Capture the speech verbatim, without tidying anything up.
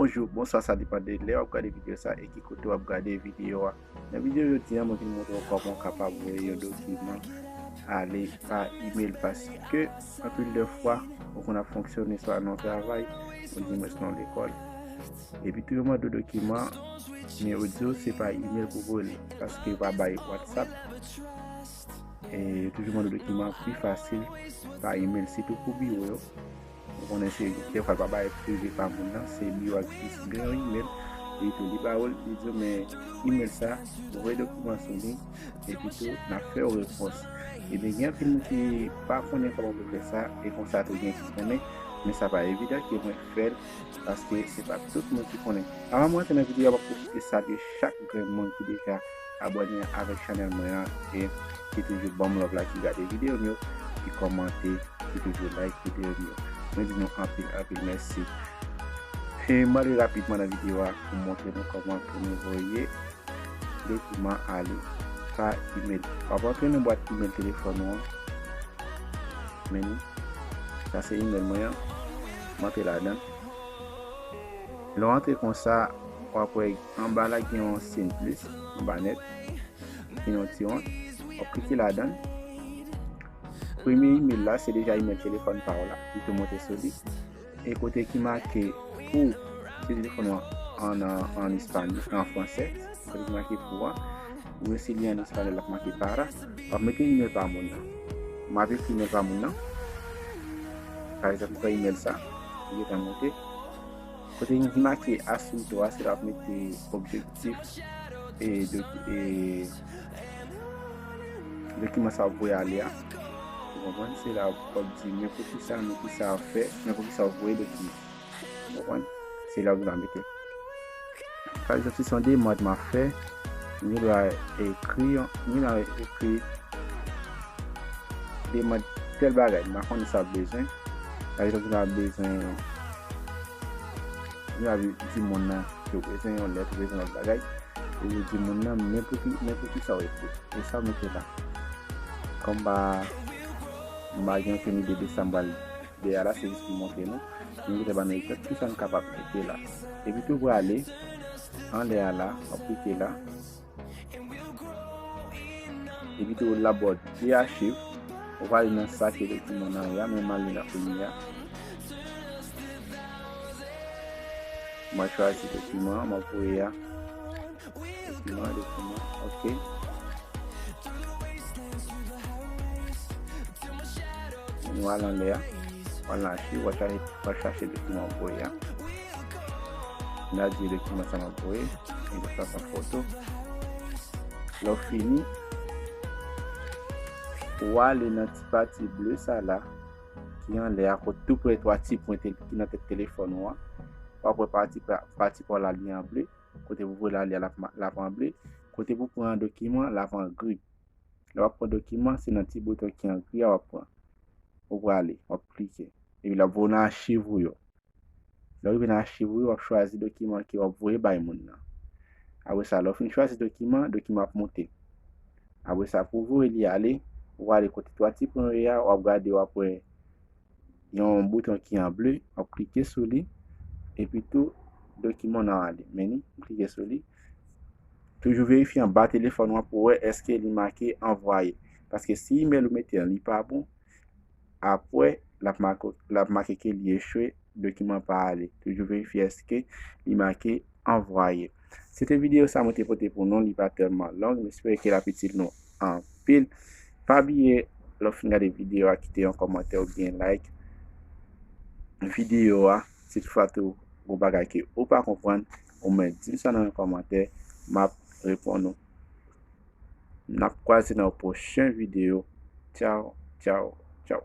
Bonjou, bonswa, sa depann de lè w ap gade videyo sa e ki kote w ap gade videyo a. Nan videyo jodi a, mwen vin montre w kòman w kapab voye yon dokiman ale pa imèl, paske anpil de fwa ou konn ap fonksyone swa nan travay, oudimwens nan lekòl. Epi tou yo mande w dokiman, men yo di w se pa imèl pou voye l, paske yo pa bay WhatsApp. E yo toujou mande w dokiman pi fasil pa imèl, sitou pou biwo yo. Ou konnen se, dèfwa l pa bay prive pa moun nan, se biwo a ki gen yon imèl, li tou li ba ou l, li di w men imèl sa, voye dokiman sou li, epi tou n ap fè w repons. Ebyen, gen anpil moun ki pa konnen kòman pou fè sa, e konsa tou gen ki konnen, men sa pa evidan ke mwen fè l, paske se pa tout moun ki konnen. Anvan mwen antre nan videyo a, m ap pwofite salye chak grenn moun ki deja abòne avèk chanèl mwen an, e ki toujou ban m love la, ki gade videyo m yo, ki kòmante, ki toujou like videyo m yo. Mwen di nou anpil, anpil mèsi. E m ale rapidman nan videyo a pou m montre nou kòman pou nou voye dokiman ale pa imèl. W ap antre nan bwat imèl telefòn ou an. Men ni, sa se imèl mwen an. M antre ladan l. Lè w antre konsa, w ap wè anba la gen yon siy plis, anba nèt. Gen yon ti won. W ap klike ladan l. Premye imèl la, se deja imèl telefòn pa w la. Li tou monte sou li. E kote ki make pou, se telefòn an, an, an espanyòl, an fransè. Kote ki make pou an. Oubyen si li an espanyòl, l ap make para. W ap mete imèl pa moun nan. M ap ekri imèl pa moun nan. Pa egzanp, m pran imèl sa. Li gentan monte. Kote ki make asunto a, se la w ap mete objektif e, doki, e dokiman sa w ap voye ale a. Ou konprann? Se la w ap di men poukisa, men kisa w ap fè, men poukisa w voye dokiman. Ou konprann? Se la w gen dwa mete. Pa egzanp, si se yon demann m ap fè, m gen dwa ekri, m gen dwa ekri demann tèl bagay, m pa konnen sa w ap bezwen. Pa egzanp, m ap bezwen, m ap di moun nan ke w bezwen yon lèt, ou bezwen lòt bagay. Ou di moun nan, men pou ki, men pou ki sa w ekri. E sa w mete la. Kòm m pa, m pa gen okenn ide de sa m pral de a la, se jis pou montre nou. Nou gentan ba nou egzanp kisa n kapab mete la. Epi tou prale anlè a la, w ap klike la. Epi tou la bòd de achiv, ou prale nan sa ke dokiman nan ye a, men m ale la kounye a. Mwen chwazi dokiman an, mwen voye a. Dokiman, dokiman, ok. Nou al anlè a, w al nan achiv, w al chache, w al chache dokiman w voye a. N a di dokiman sa m ap voye, e sa se yon foto. Lè w fini, ou ale nan ti pati ble sa la, ki anlè a, kot tou prè twa ti pwen te, ki nan tèt telefòn ou an. W ap wè pati, pati pa w la li an ble. Kote pou voye l ale a, l ap ma-, l ap an ble. Kote pou pran dokiman, l ap an gri. Lè w ap pran dokiman, se nan ti bouton ki an gri a w ap pran. Ou prale, w ap klike. Epi l ap voye w nan achiv ou yo. Lè w rive nan achiv ou yo, w ap chwazi dokiman ke w ap voye bay moun nan. Apre sa, lè w fin chwazi dokiman, dokiman ap monte. Apre sa, pou voye li ale, ou ale kote twa ti pwen yo ye a, w ap gade, w ap wè yon bouton ki an ble, w ap klike sou li, epi tou, dokiman w nan ale. Men ni, m klike sou li. Toujou verifye anba telefòn ou an pou w wè èske li make anvwaye. Paske si imèl ou mete an, li pa bon, apre, l ap make, l ap make ke li echwe, dokiman pa ale. Toujou verifye èske li make anvwaye. Se te videyo sa mwen te pote pou nou, li pa tèlman long, m espere ke l ap itil nou anpil. Pa bliye, lè w fin gade videyo a, kite yon kòmantè oubyen like videyo a. Si toutfwa tou gon bagay ke ou pa konprann, ou mèt di m sa nan yon kòmantè, m ap reponn ou. N ap kwaze nan yon pwochen videyo. Tchaw, tchaw, tchaw.